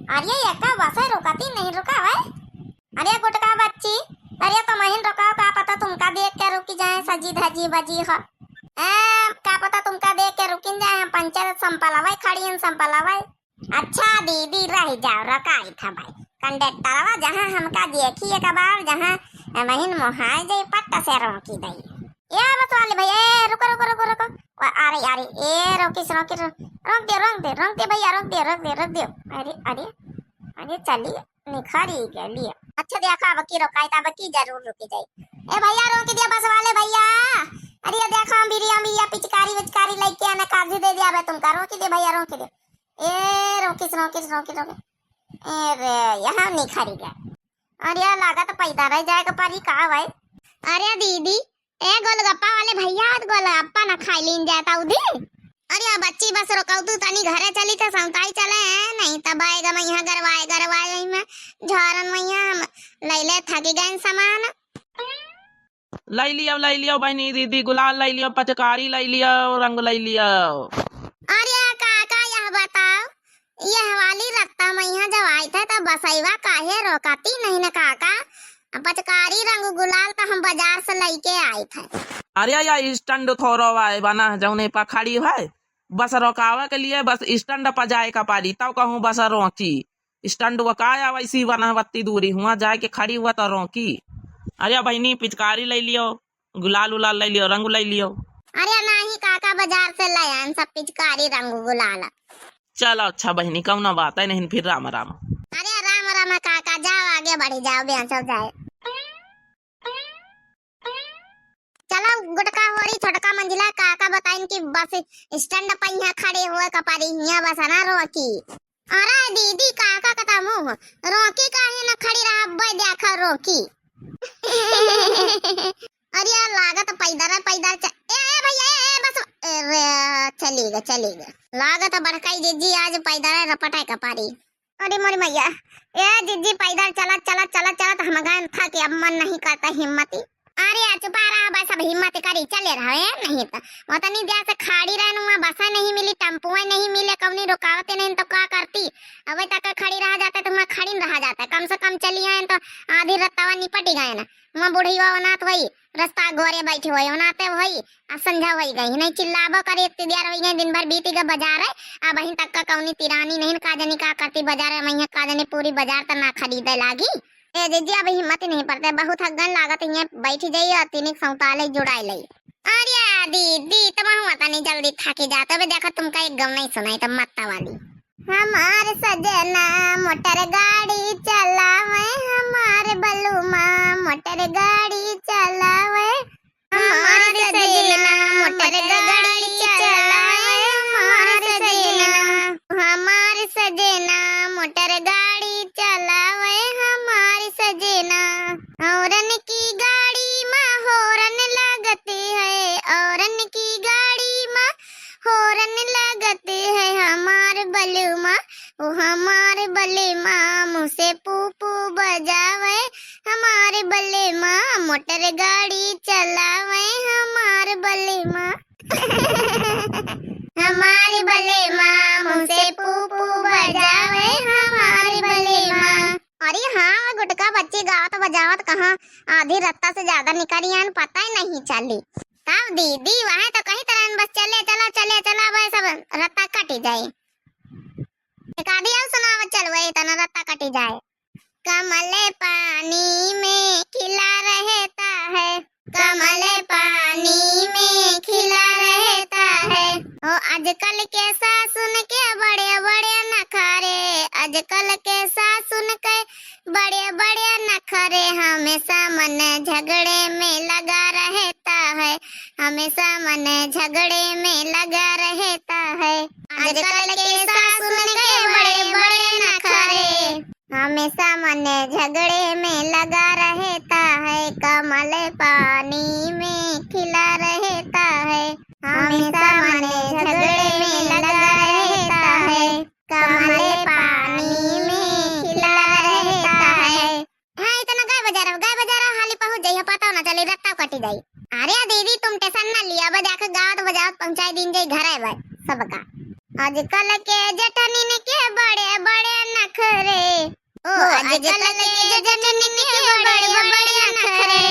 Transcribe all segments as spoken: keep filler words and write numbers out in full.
अरे, ये का बस है, रुकती नहीं, रुका है। अरे गुटका बच्ची, अरे तुम ही रुकाओ, का पता तुमका देख के रुकी जाए, सजी धजी बजी हो। ए, का पता तुमका देख के रुकिन जाए, हम पंचर संपलवाई खड़ी हैं, संपलवाई। अच्छा दीदी, रह जाओ, रुकाई था भाई। कंडक्टरवा जहाँ हमका देखी एक बार, जहाँ महीन मोहाय जाई, पट्ट से रोकी दई। ए बस वाले भैया, ए, रुको, रुको, रुको, रुको। अरे, अरे, ए, रोकिस, रोकिस, रोक दियो, रोक दियो, रोक दियो भैया, रोक दियो, रोक दियो, रोक दियो। अरे, अरे, अरे, चलिए, निखरी गलिए। अच्छा, देखा, अब की रोकाई, तब की जरूर रुकी जाई। ए भैया, रोक दिया बस वाले भैया। अरे, ये देखा, हम बिरिया, बिरिया, पिचकारी, विचकारी लेके आना, काजू दे दिया, अब तुमका रोक दे भैया, रोक दे। ए, रोकिस, रोकिस, रोकिस, रोकिस। ए रे, यहाँ निखरी गए। अरे, लागत पैदल रह जाए के परी का भाई? अरे दीदी, ए गोलगप्पा वाले भैया, गोलगप्पा ना खाई लीन जाता उदी। अरे बच्ची, बस रोकाऊ तू, तनी घरे चली त सौताई चले हैं, नहीं तब आएगा मैं यहाँ गरवाए, गरवाए यही में झारन में यहाँ हम लैले थकी गए सामान। लई लियो, लई लियो बहिनी दीदी, गुलाल लई लियो, पचकारी लई लियो, रंग लई लियो। अरे काका, यह बताओ, यह वाली रत्ता में यहाँ जब आए थे तो बसैवा काहे रोकती नहीं न काका? पचकारी रंग गुलाल तो हम बाजार से लइके आए थे। अरे या स्टैंड थोरो आए बना जौने पर खड़ी है, बस रोकावे के लिए बस स्टैंड पर जाए का पारी, तब कहूँ बस रोकी। स्टैंड वो का या वैसी बना बत्ती दूरी हुआ जाए के खड़ी हुआ तो रोकी। अरे बहिनी पिचकारी लई लियो, गुलाल उलाल लई लियो, रंग लई लियो। अरे नाही काका, बाजार से ले आन सब पिचकारी रंग गुलाल। चलो अच्छा बहिनी, कौनो बात है नहीं, फिर राम राम। अरे राम राम काका, जाओ आगे बढ़ी जाओ, बेचो जाए। चलो गुटका होरी छोटका मंजिला, काका बताइन कि बस स्टैंड पर यहाँ खड़े हुए कपारी हिया बस ना रोकी। अरे दीदी, काका का मुँह रोकी काहे न खड़ी रहा, अब्बे देखा रोकी। अरे यार, लागत पैदल है, पैदल च-, ए, ए भैया, ए, ए, बस, ए, रे, चली गए, चली गए। लागत बड़काई जिज्जी आज पैदल है, रपटा कपारी। अरे मोरी मैया, ए जिज्जी, पैदल चलत, चलत, चलत, चलत हम गए था कि अब मन नहीं करता हिम्मती। अरे यार, चुपा रहा बस, अब हिम्मत करी, चले रहो, ए, नहीं तो वतनी देर से खड़ी रहन, वहाँ बसा नहीं मिली, टेम्पुआ नहीं मिले, कौनी रुकावते नहीं तो का करती? अबे तक खड़ी रहा जाता तो वहाँ खड़ी रहा जाता, कम से कम चली आए तो आधी रत्तावा निपटी गए ना। वहाँ बुढ़िया ओनात होई, रस्ता गोरे बैठे होई, ओनाते होई, आ संझा होई गई, नहीं चिल्लाबो करे, इतनी देर होई गई, दिन भर बीती गए बाजार है, आ बहिन तक का कौनी तिरानी नहीं, का जनी का करती बाजार है, मैं का जनी पूरी बाजार तो ना खरीदे लागी। ए दीदी, अब हिम्मत ही नहीं पड़ते, बहुत हगन लागत, हियाँ बैठ जाइए और तीन एक सौताले जुड़ाई लई। अरे दीदी, तुम हुआ तनी जल्दी थकी जाते, अबे देखो तुमका एक गम नहीं सुनाई तो मत्ता वाली। हमार सजना मोटर गाड़ी चलावे, हमार बलुमा मोटर गाड़ी चलावे। हमार सजना मोटर गाड़ी चलावे, हमार सजना, हमार सजना मोटर गाड़ी चलावे, हमार सजना। हॉर्न की गाड़ी मा हॉर्न लगते है, हॉर्न की गाड़ी मा हॉर्न लगते है, हमार बलुमा, ओ हमार बलुमा मुँह से पू पू बजावे, हमार बलुमा मोटर गाड़ी चलावे, हमार बलुमा। हमार बलुमा मुँह से पू पू बजावे, हमार बलुमा। अरे हाँ, गुटका बच्ची गावत बजावत कहाँ आधी रत्ता से ज्यादा निकरियन, पता ही नहीं चली। तब दीदी वहाँ तो कहीं तरह बस चले चला, चले चला, वह सब रत्ता कट जाए। एक आधी और सुनावत चल, वही तना रत्ता कटी जाए। कमल पानी में खिला रहता है, कमल पानी में खिला रहता है। ओ आजकल के सासुन के बड़े बड़े नखरे, आजकल के सासुन के बड़े बड़े नखरे, हमेशा मन झगड़े में लगा रहता है, हमेशा मन झगड़े में लगा रहता है। आजकल के सासुन के बड़े बड़े नखरे, हमेशा मन झगड़े में लगा रहता है। कमल पानी में खिला रहता है, हमेशा मन झगड़े में लगा रहता है। कमल पानी में खिला रहता है। हाँ, इतना गाय बजा रहा, गाय बजा रहा, हाली पहुँच जाइए, पता ना चले, रत्ता कटी जाई। अरे दीदी, तुम टेंशन ना लिया, बजा के गावत बजावत पहुँचाई दीन जाई घर है भाई सबका। आजकल के जेठनिन के बड़े बड़े नखरे। आजकल के जननी के बड़े बड़े नखरे।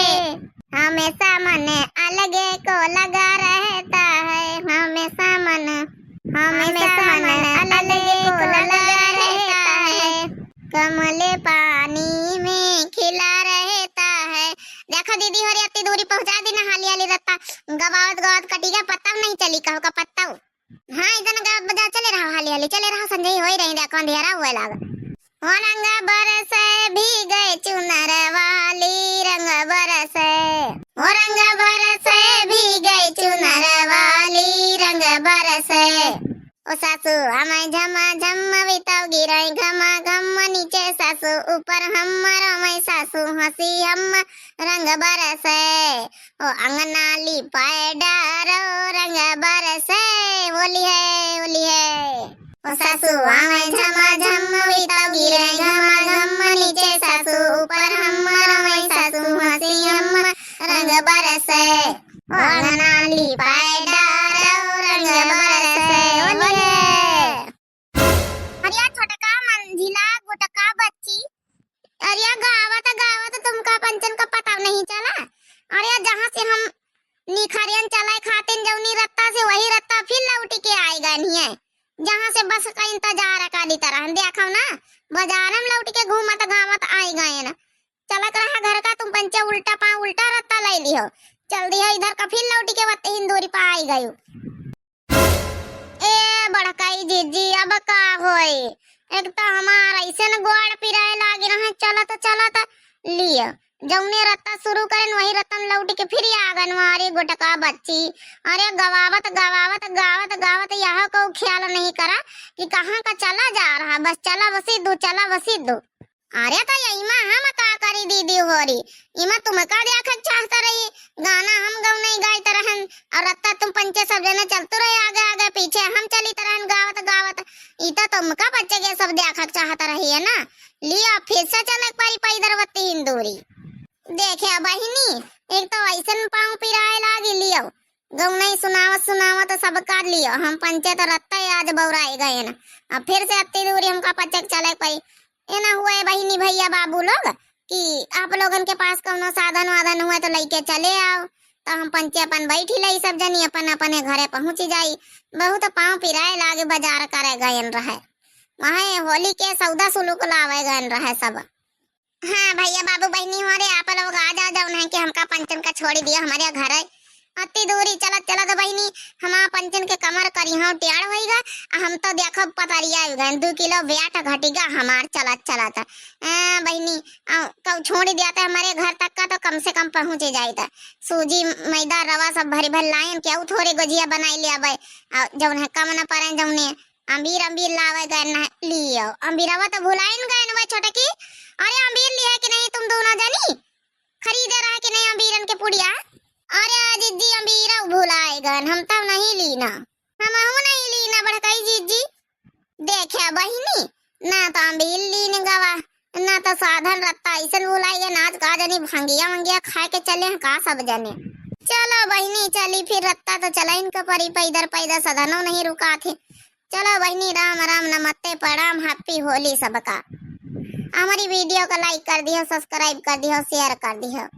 हमेशा मन अलगे को लगा रहता है, हमेशा मन, हमेशा मन अलगे को लगा रहता है। कमले पानी में खिला रहता है। देखो दीदी, होरी अत्ती दूरी पहुँचा दी ना, हाली हाली रत्ता गवावत गवावत कटिगा, पत्ता नहीं चली, कहो का पत्ता। हाँ, इतना गा बजा, चले रहा, हाली हाली चले रहा, संजय होई रही, देखो अंधेरा हुए लाग। ओ रंग बरसे भीगे चुनर वाली, रंग बरसे। ओ रंग बरसे भीगे चुनर वाली, रंग बरसे। ओ सासू हमें झमा झम बिताओ गिराई घमा घम, नीचे सासू ऊपर हम, रमै सासू हँसी हम, रंग बरसे। ओ अंगना लिपाए डारो, रंग बरसे। होली है, होली है। ओ सासू आवे झमा झम, बिताओ गिरे घमा घम, नीचे सासू ऊपर हम, रमै सासू हँसी हम, रंग बरसे। ओ अंगना लिपाए डारो, रंग बरसे। होली है। अरे छोटका मंझिला, गोटका बच्ची, अरे गावत गावत तुमका पंचन का पता नहीं चला? अरे जहाँ से हम निखरियन चले खातिन जौनी रत्ता से, वही रत्ता फिर लौट के आए गए नहीं है, जहाँ से बस का इंतजार का दी तरह। देखो ना, बाजार में लौट के घूमत गावत आए गए ना। चलत रहा घर का, तुम पंचे उल्टा पाँव उल्टा रत्ता ले लिहो, चल दिहो इधर का, फिर लौट के वत्ते हिंदूरी पा आई गयो। ए बड़काई जीजी, अब का होई? एक तो हमार ऐसे न गोड़ पिराए लागे रहे, चलत चलत लियो। जौने रत्ता शुरू करेन, वही रत्ता में लौट के फिर आ गन। अरे गोटका बच्ची, अरे गवावत, गवावत, गावत, गावत, यह को ख्याल नहीं करा कि कहाँ का चला जा रहा। बस चला बसी दू, चला बसी दू। अरे तो यही मा हम का करी दीदी होरी, इमा तुम का देखक चाहत रही? गाना हम गौनई गाइत रहन और रत्ता तुम पंचे सब जने चलत रहे आगे आगे, पीछे हम चलित रहन गावत गावत। ई तो तुमका बच्चे के सब देखक चाहत रही है ना। लियो फिर से चलक परी पैदर वत्ती हिंदूरी। देखे बहिनी, एक तो ऐसन पाँव पिराए लागी लियो, गौनई सुनावत सुनावत सब कर लियो, हम पंचे तो रत्ता आज बौराए गए ना। अब फिर से अत्ती दूरी हमका पचक चले पई। ए ना हुए बहिनी भैया बाबू लोग कि आप लोगन के पास कौनो साधन वाधन हुए तो लइके चले आओ, तो हम पंचे अपन बैठी लई, सब जनी अपन अपने घरे पहुँची जाई। बहुत पाँव पिराए लागे, बाजार करे गयन रहे, वहाँ होली के सौदा सुलूक लावे गयन रहे सब। हाँ भैया बाबू बहिनी हो रे, आप लोग आ जाओ, जौन है कि हमका पंचन का छोड़ी दियो हमारे घर है। अति दूरी चलत चलत बहिनी, हमार पंचन के कमर करिहो टेढ़ होइगा, आ हम तो देखो पतरिया हो गए, दू किलो ब्याट घटिगा हमार चलत चलत। ए बहिनी, आ, कऊ छोड़ी दिया था हमारे घर तक का, तो कम से कम पहुँचे जाइत। सूजी मैदा रवा सब भरी भरी लायन के, आऊ थोड़े गोजिया बनाई ले आवे, आ जौन है कम न पड़े जौने। अम्बीर, अम्बीर लावे गए न लियो। अम्बीरवा तो भुलाइन गए न वे छोटकी। अरे अम्बीर लिहे कि नहीं तुम दोनों जनी? खरीदे रहे कि नहीं अम्बीरन के पुड़िया? अरे जीजी अम्बीरा भुलाए गए, हम तो नहीं लीना। हमहू नहीं लीना बड़काई जीजी। देखे बहिनी, ना तो अम्बीर लीन गवा, ना तो साधन रत्ता ऐसन भुलाई गए, नाच का जनी भंगिया वंगिया खाए के चले हैं का सब जने। चलो बहिनी चली फिर, रत्ता तो चला इनका परी पैदर पैदर, साधनो नहीं रुका थे। चलो बहिनी, राम राम, नमस्ते, प्रणाम, happy होली सबका। हमारी video का like कर दियो, subscribe कर दियो, share कर दियो।